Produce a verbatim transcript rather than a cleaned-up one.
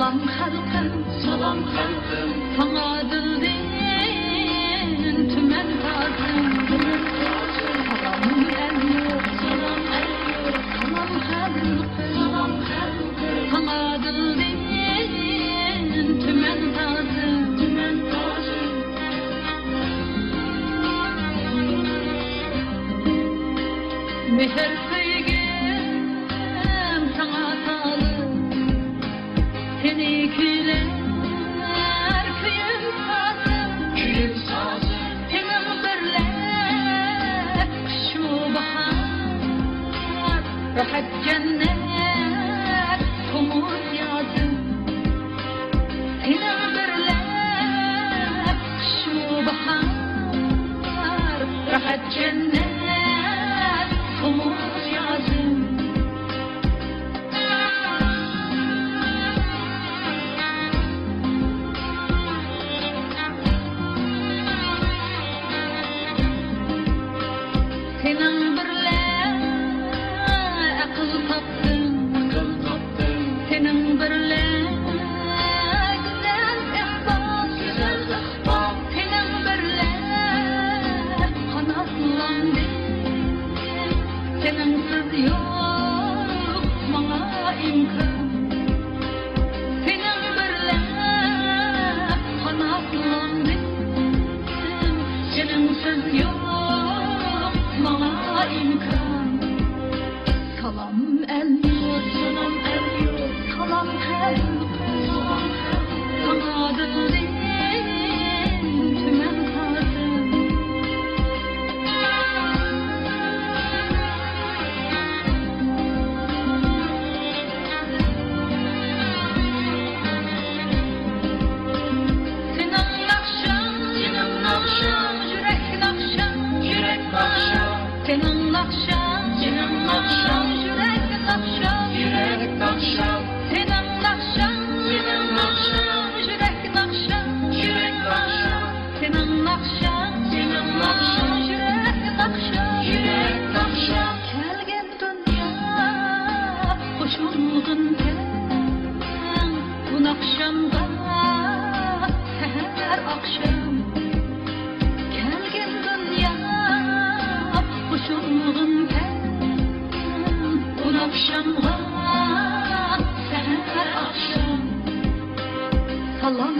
سالام خەلقىم، سالام خەلقىم، ساڭا دىلدىن تۈمەن تازىم. سالام ئەل يۇرت، سالام ئەل يۇرت، سالام خەلقىم، سالام خەلقىم، ساڭا دىلدىن تۈمەن تازىم، تۈمەن تازىم. مېھىر سۆيگۈم ساڭا تالىپ، سېنى كۈيلەر كۈيۈم سازىم، كۈيۈم سازىم. سېنىڭ بىرلە قىشمۇ باھار، راھەت جەننەت تومۇز يازىم. سېنىڭ بىرلە قىشمۇ باھار، راھەت جەننەت تومۇز يازىم. سېنىڭ بىرلە ئەقىل تاپتىم، ئەقىل تاپتىم. سېنىڭ بىرلە گۈزەل ئىقبال، گۈزەل ئىقبال. سېنىڭ بىرلە قاناتلاندىم، سېنىڭسىز يوق ماڭا ئىمكان. سېنىڭ بىرلە قاناتلاندىم، سېنىڭسىز يوق ماڭا ئىمكان. سالام ئەل يۇرت، سالام ئەل يۇرت، سالام خەلق، سالام خەلق. ساڭا دىلدىن تۈمەن تارتىم. سېنىڭ ناخشاڭ، سېنىڭ ناخشاڭ، يۈرەك ناخشاڭ، يۈرەك ناخشاڭ. سېنىڭ ناخشاڭ، سېنىڭ ناخشاڭ، يۈرەك ناخشاڭ، يۈرەك ناخشاڭ. سېنىڭ ناخشاڭ، سېنىڭ ناخشاڭ، يۈرەك ناخشاڭ، يۈرەك ناخشاڭ. سېنىڭ ناخشاڭ، سېنىڭ ناخشاڭ، يۈرەك ناخشاڭ، يۈرەك ناخشاڭ. كەلگىن دۇنيا قوشۇلغىن تەڭ، بۇ ناخشامغا سەھەر ئاخشام. كەلگىن دۇنيا قوشۇلغىن تەڭ، بۇ ناخشامغا سەھەر ئاخشام. سالام